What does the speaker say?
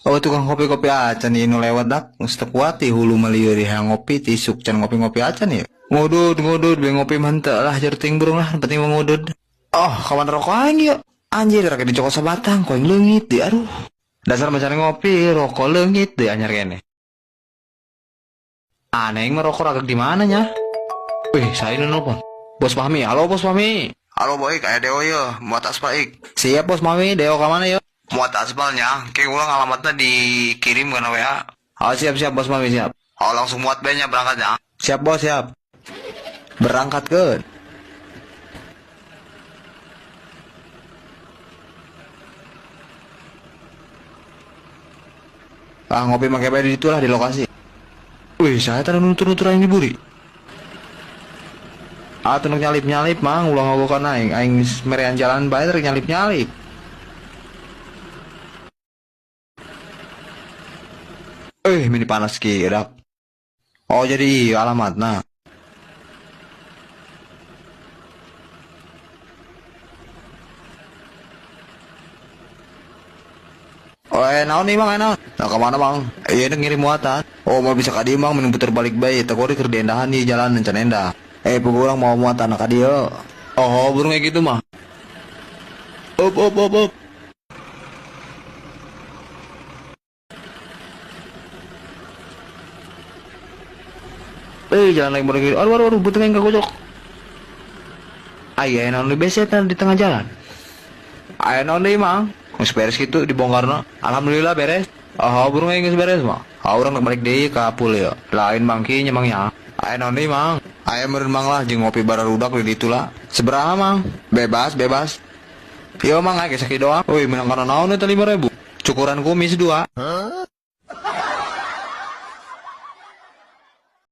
Oh tukang kopi-kopi acan ieu nu lewat dak geus teu kuat ti hulu mah lieur hayang ngopi ti isuk can ngopi-ngopi acan ieu. Ngudud ngudud be ngopi mah henteu lah jar teuing burung lah nu penting mah ngudud. Oh kawan rokok aing ieu. Anjir rek dicokot sabatang ku aing leungit deui aduh. Dasar mah can ngopi rokok leungit deui anyar keneh. Aneh aing mah rokok ragag di mana nya. Wih saha nu nelpon. Bos Fahmi, halo Bos Fahmi. Halo Boik, aya Deo yeuh, muat aspal ik. Siap Bos Fahmi, Deo ka mana yeuh? Muat aspalnya, ke ulang alamatnya dikirim ke WA. Oh siap siap Bos Fahmi siap. Oh langsung muat be nya berangkatnya. Siap Bos siap. Berangkat ke. Ah ngopi make bae di ditu lah di lokasi. Wih, saya tadi nutur-nutur aing diburi. Ah tunuk nyalip-nyalip mang ulah ngagokan aing, aing merean jalan bae rek nyalip-nyalip. Mini panas kieu dak. Oh jadi alamatna. Oh, naon nih mang, naon? Nah, kemana mang? Iya, ngirim muatan. Oh, mau bisa ka dieu mang, mending puter balik bae. Teu kuari keur diendahan di jalan can endah. Puguh urang mau muatan ka dieu. Oh, burung kayak gitu mah. Up, up, up, up. Jalan lagi baru gitu. Aduh, aduh, aduh, butuh yang kagocok. Aya, naon di beset di tengah jalan. Aya naon deui mang? Geus beres gitu dibongkarna. Alhamdulillah beres. Oh, burung geus beres mah. Ah, urang rek balik deui ka pul ieu. Lain mangki nya mang nya. Aya naon deui mang? Aya meureun mang lah jeung ngopi bararudak di ditu lah. Sabaraha mang? Bebas, bebas. Ieu mang aya sakieu doang. Euy, menang kana naon eta 5.000? Cukuran kumis 2. Hah?